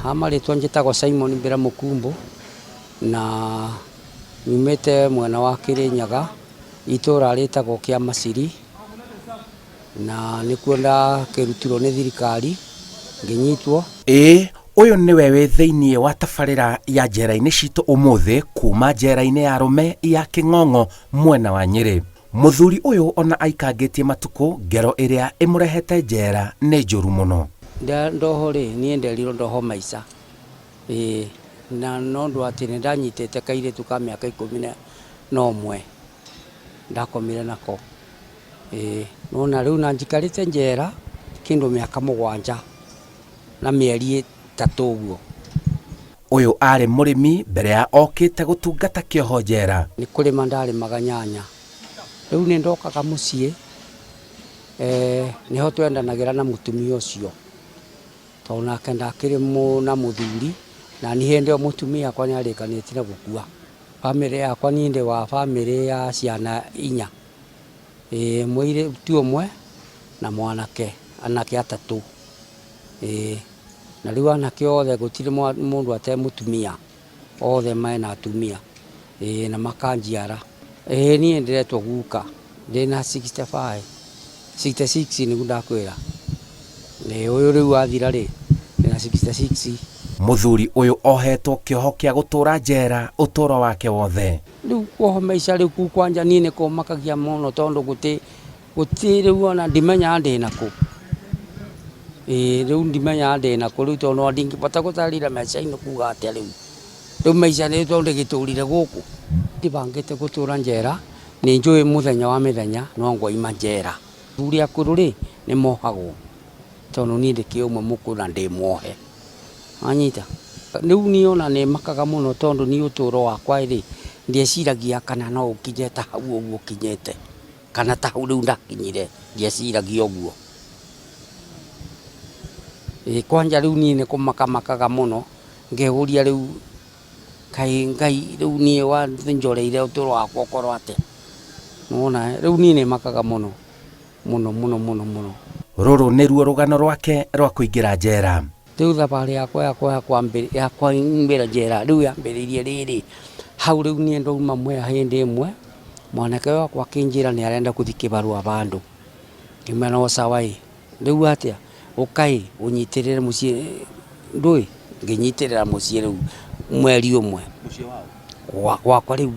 Ha marĩtwa njĩtagwo Simon Mbĩra Mũkumbũ na nyumĩte mwena wa Kĩrĩnyaga itũra rĩtagwo Kĩamaciri na nĩkuo ndakĩrutirwo nĩ thirikari ngĩnyitwo. Ĩĩ, ũyũ nĩwe wĩ thĩinĩ wa tabarĩra ya njera-inĩ citũ ũmũthĩ kuma njera-inĩ ya arũme ya Kĩng'ong'o mwena wa Nyĩrĩ. Mũthuri ũyũ ona aikangĩtie matukũ ngero ĩrĩa ĩmũrehete njera nĩ njũru mũno. Ndoho rĩ, niĩ nderirwo ndoho maica. Ĩĩ, na no ũndũ atĩ nĩ ndanyitĩte kairĩtu ka mĩaka ikũmi na ũmwe, ndakomire nako. Ĩĩ, nĩwona rĩu na njikarĩte njera kĩndũ mĩaka 7 na mĩeri 3 ũguo. Ũyũ arĩ mũrĩmi mbere ya okĩte gũtungata kĩoho njera. Nĩ kũrĩma ndarĩmaga nyanya. Rĩu nĩ ndokaga mũciĩ, nĩho twendanagĩra na mũtumia ũcio. Tondũ nake ndakĩrĩ na mũthuri, na niĩ hĩndĩ ĩyo mũtumia wakwa nĩ arĩkanĩtie na gũkua. Bamĩrĩ yakwa niĩ ndĩ wa bamĩrĩ ya ciana 4. Ĩĩ, mũirĩtu ũmwe na mwanake, anake 3. Ĩĩ, na rĩu anake othe gũtirĩ mũndũ atarĩ mũtumia, othe mena atumia. Ĩĩ, na makanjiara. Ĩĩ, niĩ ndĩretwo guka, ndĩna 65, 66 nĩguo ndakwĩra. Ĩĩ, ũyũ rĩu wathira rĩ, ndĩna 66. Mũthuri ũyũ ohetwo kĩoho kĩa gũtũra njera ũtũro wake wothe. Rĩu kuohwo maica rĩu kuu kwanja niĩ nĩ kũmakagia mũno tondũ gũtĩ rĩu ona ndimenyaga ndĩna kũ. Ĩĩ, rĩu ndimenyaga ndĩna kũ rĩu tondũ ona ndingĩbota gũtarĩria maica-inĩ kuga atĩa rĩu. Rĩu maica nĩ tondũ ndĩgĩtũrire gũkũ. Ndibangĩte gũtũra njera, nĩ njũĩ mũthenya wa mĩthenya no ngoima njera. Athuri akũrũ rĩ, nĩ mohagwo tondũ niĩ ndĩkĩ ũmwe mũkũrũ na ndĩ muohe. Wanyita? Rĩu niĩ ona nĩ makaga mũno tondũ niĩ ũtũro wakwa rĩ, ndieciragia kana no ũkinye ta hau ũguo ũkinyĩte, kana ta hau rĩu ndakinyire, ndieciragia ũguo. Ĩĩ, kwanja rĩu niĩ nĩ kũmaka makaga mũno, ngeyũria rĩu kaĩ Ngai rĩu niĩ wanjoreire ũtũro wakwa ũkorwo atĩa. Nĩwona, rĩu niĩ nĩ makaga mũno mũno mũno mũno mũno. Rũrũ nĩruo rũgano rwake rwa kũingĩra njera. Rĩu thabarĩ yakwa ya kũingĩra njera rĩu yambĩrĩirie rĩrĩ, hau rĩu niĩ ndauma Mwea hĩndĩ ĩmwe, mwanake wakwa akĩnjĩra nĩ arenda gũthiĩ kĩbarũa bandũ. Ngĩmwĩra no sawa ĩ, rĩu atĩa, ũka ĩ ũnyitĩrĩre mũciĩ ndũĩ, ngĩnyitĩrĩra mũciĩ rĩu mweri ũmwe. Gwakwa rĩu.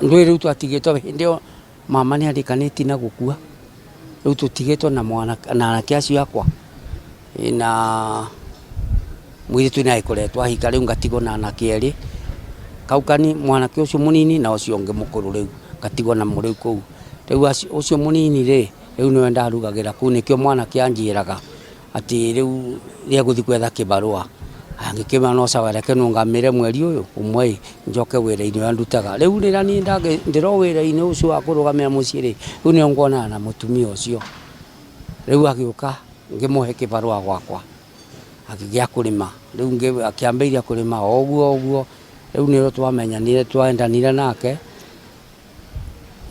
Ndũĩ rĩu twatigĩtwo hĩndĩ ĩyo mama nĩ arĩkanĩtie na gũkua, rĩu tũtigĩtwo na mwana na anake acio akwa na mũirĩtu nĩ agĩkoretwo ahika rĩu ngatigwo na anake 2, kau kani mwanake ũcio mũnini na ũcio ũngĩ mũkũrũ rĩu ngatigwo namo rĩu kũu. Rĩu ũcio mũnini rĩ, rĩu nĩwe ndarugagĩra kũu nĩkĩo mwanake anjĩraga atĩ rĩu nĩ egũthiĩ gwetha kĩbarũa. Ngĩkĩmwĩra no sawa reke nũngamĩre mweri ũyũ ũmwe ĩ, njoke wĩra-inĩ ũrĩa ndutaga. Rĩu rĩrĩa niĩ ndĩro wĩra-inĩ ũcio wa kũrũgamĩra mũciĩ rĩ, rĩu nĩho nguonana na mũtumia ũcio. Rĩu agĩũka ngĩmũhe kĩbarũa gwakwa gĩa kũrĩma. Rĩu akĩambĩrĩria kũrĩma o ũguo o ũguo, rĩu nĩrĩo twamenyanire twendanire nake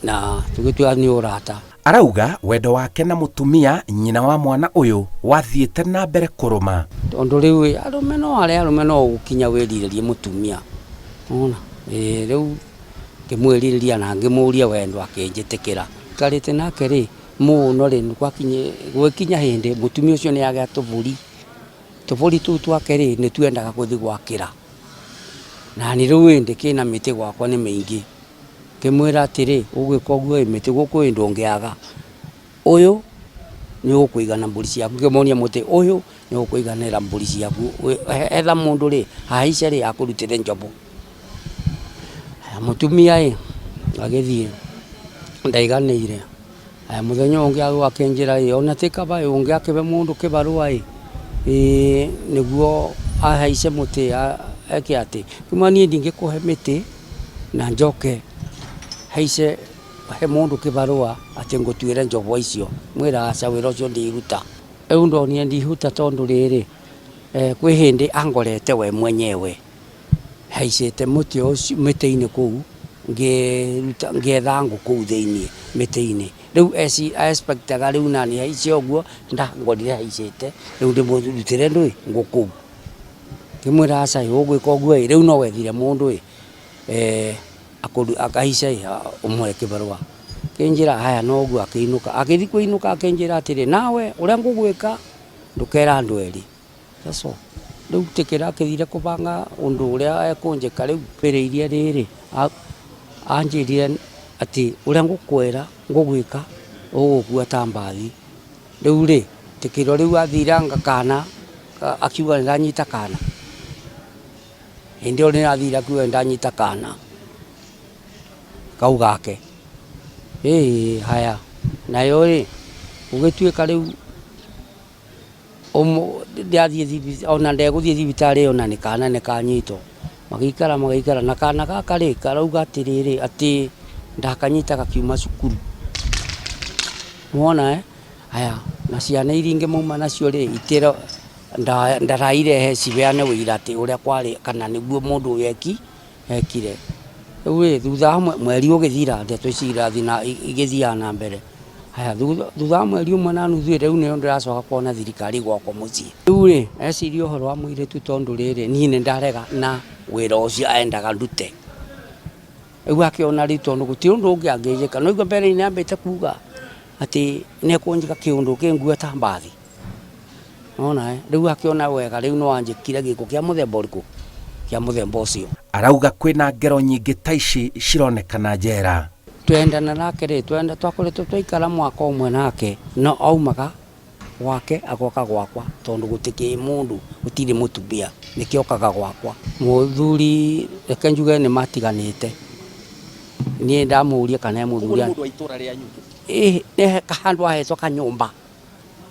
na tũgĩtua nĩ ũrata. Arauga wendo wake na mũtumia nyina wa mwana ũyũ wathiĩte na mbere kũrũma. Tondũ rĩu arũme no arĩa arũme no ũgũkinya wĩrirĩrie mũtumia. Nĩwona? Ĩĩ, rĩu ngĩmwĩrirĩria na ngĩmũria wendo akĩnjĩtĩkĩra. Njikarĩte nake rĩ, mũno rĩ, gwĩkinya hĩndĩ mũtumia ũcio nĩ agĩa tũbũri. Tũbũri tũu twake rĩ, nĩ twendaga gũthiĩ gwakĩra. Na nĩ rĩu ĩndĩ kĩna mĩtĩ gwakwa nĩ mĩingĩ. Ngĩmwĩra atĩrĩ, ũgwĩka ũguo ĩ, mĩtĩ gũkũ ĩ ndũngĩaga. Ũyũ nĩ ũkũigana mbũri ciaku, ngĩmuonia mũtĩ ũyũ nĩ ũkũiganĩra mbũri ciaku. Etha mũndũ rĩ, ahaice rĩ, akũrutĩre njobo. Mũtumia ĩ, agĩthiĩ ndaiganĩire. Mũthenya ũyũ ũngĩ akĩnjĩra ĩ, ona ti kaba ĩ, ũngĩakĩbe mũndũ kĩbarũa ĩ, ĩ nĩguo ahaice mũtĩ eke atĩ. Ngĩmwĩra niĩ ndingĩkũhe mĩtĩ na njoke haice he mũndũ kĩbarũa atĩ ngũtuĩre njobo icio. Mwĩra aca wĩra ũcio ndiruta. Rĩu ndonire ndiruta tondũ rĩrĩ, kwĩ hĩndĩ angorete we mwenyewe haicĩte mũtĩ ũcio mĩtĩ-inĩ kũu, ngĩruta ngĩetha ngũ kũu thĩiniĩ mĩtĩ-inĩ. Rĩu expectaga rĩu nani haice ũguo ndangorire haicĩte rĩu ndĩmũrutĩre ndũĩ ngũ kũu. Ngĩmwĩra aca ĩ, ũgwĩka ũguo ĩ, rĩu no wethire mũndũ ĩ, akahaica ĩ, ũmũhe kĩbarũa. Akĩnjĩra haya no ũguo akĩinũka. Agĩthiĩ kũinũka akĩnjĩra atĩrĩ, nawe ũrĩa ngũgwĩka ndũkere andũ erĩ. That's all. Rĩu tĩkĩra akĩthire kũbanga ũndũ ũrĩa ekũnjĩka rĩu. Mbĩrĩirie rĩrĩ, anjĩrire atĩ ũrĩa ngũkwĩra ngũgwĩka ũgũkua ta mbathi. Rĩu rĩ, tĩkĩro rĩu athire anga kana akiuga nĩ ndanyita kana. Hĩndĩ ĩyo nĩ athire akiuga nĩ ndanyita kana kau gake. Ĩĩ haya, nayo rĩ, gũgĩtuĩka rĩu ona ndegũthiĩ thibitarĩ ĩyo na nĩ kana nĩ kanyitwo. Magĩikara magĩikara na kana gaka rĩ, karauga atĩrĩrĩ atĩ ndakanyita gakiuma cukuru. Nĩwona eh? Haya, na ciana iria ingĩ mauma nacio rĩ, ndarairehe ciheane ũira atĩ ũrĩa kwarĩ kana nĩguo mũndũ ũyũ ekire. Rĩu rĩ, thutha wa mweri ũgĩthira, ndeto ici irathiĩ na igĩthiaga na mbere. Haya, thutha wa mweri ũmwe na nuthu rĩ, rĩu nĩrĩo ndĩracoka kuona thirikari gwakwa mũciĩ. Rĩu rĩ, eciria ũhoro wa mũirĩtu tondũ rĩrĩ, niĩ nĩ ndarega na wĩra ũcio endaga ndute. Rĩu akĩona rĩu tondũ gũtirĩ ũndũ ũngĩ angĩnjĩka. Nĩ waigua mbere-inĩ ambĩte kuga atĩ nĩ ekũnjĩka kĩũndũ kĩngue ta mbathi. Nĩwona ĩ, rĩu akĩona wega rĩu no anjĩkire gĩko kĩa mũthemba ũrĩkũ? Kĩa mũthemba ũcio. Arauga kwĩna ngero nyingĩ ta ici cironekana njera. Twendana nake rĩ, twenda twakoretwo twaikara mwaka ũmwe nake, no aumaga gwake agoka gwakwa tondũ gũtikĩrĩ mũndũ, gũtirĩ mũtumia, nĩkĩo okaga gwakwa. Mũthuri reke njuge nĩ matiganĩte, niĩ ndamũria kana he mũthuri. Ũguo nĩ mũndũ wa itũra rĩanyu? Ĩĩ, nĩ handũ ahetwo kanyũmba.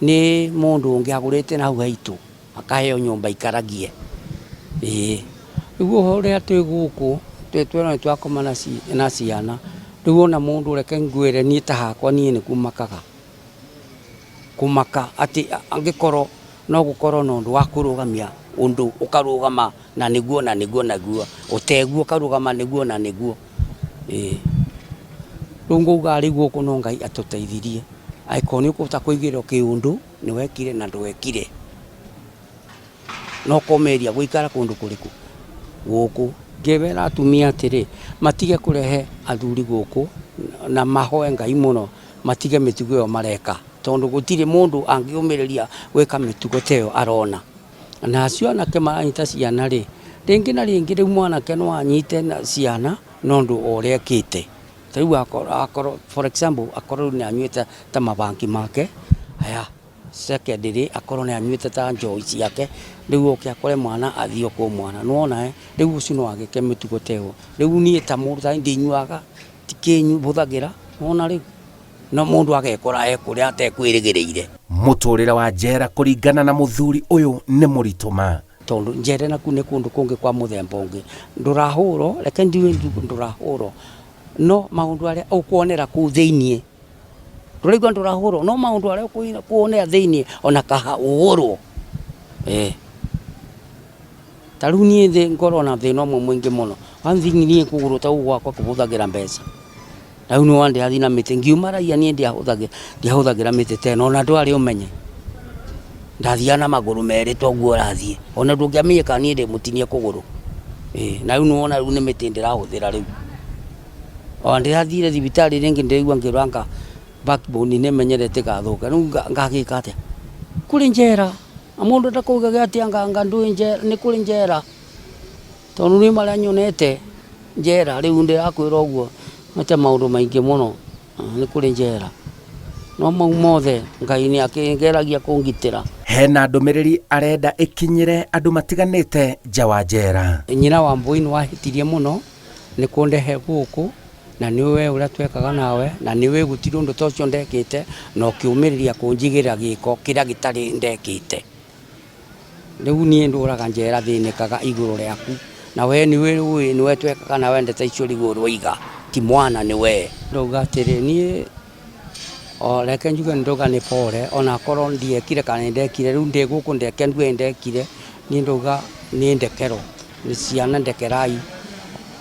Nĩ mũndũ ũngĩ agũrĩte na hau haitũ, akaheo nyũmba aikaragie. Ĩĩ. Rĩu ũrĩa twĩ gũkũ, twĩna nĩ twakoma na ciana, rĩu ona mũndũ reke ngwĩre niĩ ta hakwa niĩ nĩ kũmakaga. Kũmaka atĩ angĩkorwo no gũkorwo na ũndũ wa kũrũgamia ũndũ ũkarũgama na nĩguo na nĩguo na nĩguo, ũteguo ũkarũgama nĩguo na nĩguo. Ĩĩ. Rĩu ngauga rĩu gũkũ no Ngai atũteithirie, angĩkorwo nĩ ũkũhota kũigĩrĩrwo kĩũndũ, nĩ wekire na ndwekire. Na ũkomĩrĩria gũikara kũndũ kũrĩkũ? Gũkũ. Ngĩbera atumia atĩrĩ, matige kũrehe athuri gũkũ na mahoe Ngai mũno matige mĩtugo ĩyo mareka, tondũ gũtirĩ mũndũ angĩũmĩrĩria gwĩka mĩtugo ta ĩyo arona. Na acio anake maranyita ciana rĩ, rĩngĩ na rĩngĩ rĩu mwanake no anyite ciana no ũndũ wa ũrĩa ekĩte. Ta rĩu akorwo for example akorwo rĩu nĩ anyuĩte ta mabangi make, haya secondly akorwo nĩ anyuĩte ta njohi ciake, rĩu oke akore mwana athiĩ okorwo mwana, nĩ wona ĩ, rĩu ũcio no agĩke mĩtugo ta ĩyo. Rĩu niĩ ta mũndũ ta niĩ ndinyuaga, ti kĩnyua hũthagĩra, nĩ wona rĩu. No mũndũ agekora e kũrĩa atekwĩrĩgĩrĩire. Mũtũrĩre wa njera kũringana na mũthuri ũyũ nĩ mũritũ ma. Tondũ njera nakuo nĩ kũndũ kũngĩ kwa mũthemba ũngĩ. Ndũrahũrwo, reke njuge ndũrahũrwo, no maũndũ arĩa ũkuonera kũu thĩiniĩ, ndũraigua ndũrahũrwo, no maũndũ arĩa ũkuonera thĩiniĩ ona kaha ũhũrwo. Ta rĩu niĩ ngoragwo na thĩna ũmwe mũingĩ mũno, one thing niĩ kũgũrũ ta gũkũ gwakwa kũhũthagĩra mbeca. Rĩu nĩ wona ndĩrathiĩ na mĩtĩ, ngiuma raiya niĩ ndiahũthagĩra mĩtĩ ta ĩno ona ndwarĩ ũmenye. Ndathiaga na magũrũ merĩ ta ũguo ũrathiĩ, ona ndũngĩamenyire kana niĩ ndĩ mũtinie kũgũrũ. Ĩĩ na rĩu nĩ wona rĩu nĩ mĩtĩ ndĩrahũthĩra rĩu. Ona ndĩrathire thibitarĩ rĩngĩ ndĩraigua ngĩrwo anga backbone nĩ ĩmenyerete ĩgathũka, rĩu ngagĩka atĩa? Kũrĩ njera, na mũndũ ndakaugaga atĩ anga anga ndũĩ njera, nĩ kũrĩ njera. Tondũ niĩ marĩa nyonete njera rĩu ndĩrakwĩra ũguo nyonete maũndũ maingĩ mũno, nĩ kũrĩ njera. No mau mothe Ngai nĩ akĩgeragia kũngitĩra. Hena ndũmĩrĩri arenda ĩkinyĩre andũ matiganĩte nja wa njera. Nyina wa Mbũi nĩ wahĩtirie mũno nĩ kũndehe gũkũ na nĩ ũĩ ũrĩa twekaga nawe na nĩ ũĩ gũtirĩ ũndũ ta ũcio ndekĩte na ũkĩũmĩrĩria kũnjigĩrĩra gĩko kĩrĩa gĩtarĩ ndekĩte. Rĩu niĩ ndũraga njera thĩnĩkaga igũrũ rĩaku, na we nĩwe ũĩ nĩwe twekaga nawe ndeto icio rĩu ũroiga ti mwana nĩ we. Ndauga atĩrĩ, niĩ o reke njuge nĩ ndauga nĩ pole ona akorwo ndiekire kana nĩ ndekire, rĩu ndĩ gũkũ ndeke nduge nĩ ndekire, niĩ ndauga nĩ ndekerwo, nĩ ciana ndekerai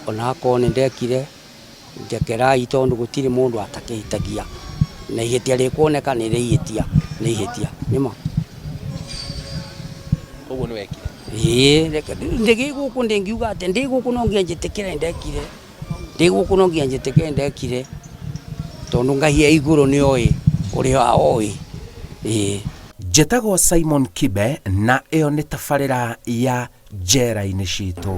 ona akorwo nĩ ndekire. Njekerai tondũ gũtirĩ mũndũ atakĩhĩtagia, na ihĩtia rĩkuoneka nĩ rĩ ihĩtia, nĩ ihĩtia, nĩ ma. Koguo nĩ wekire? Ĩĩ reke ndĩ gũkũ ndĩngiuga atĩ ndĩ gũkũ no nginya njĩtĩkĩre ndekire. Ndĩ gũkũ no nginya njĩtĩkĩre ndekire tondũ Ngai e igũrũ nĩ oĩ ũrĩa oĩ. Ĩĩ. Njĩtagwo Simon Kibe na ĩyo nĩ tabarĩra ya Njera-inĩ citũ.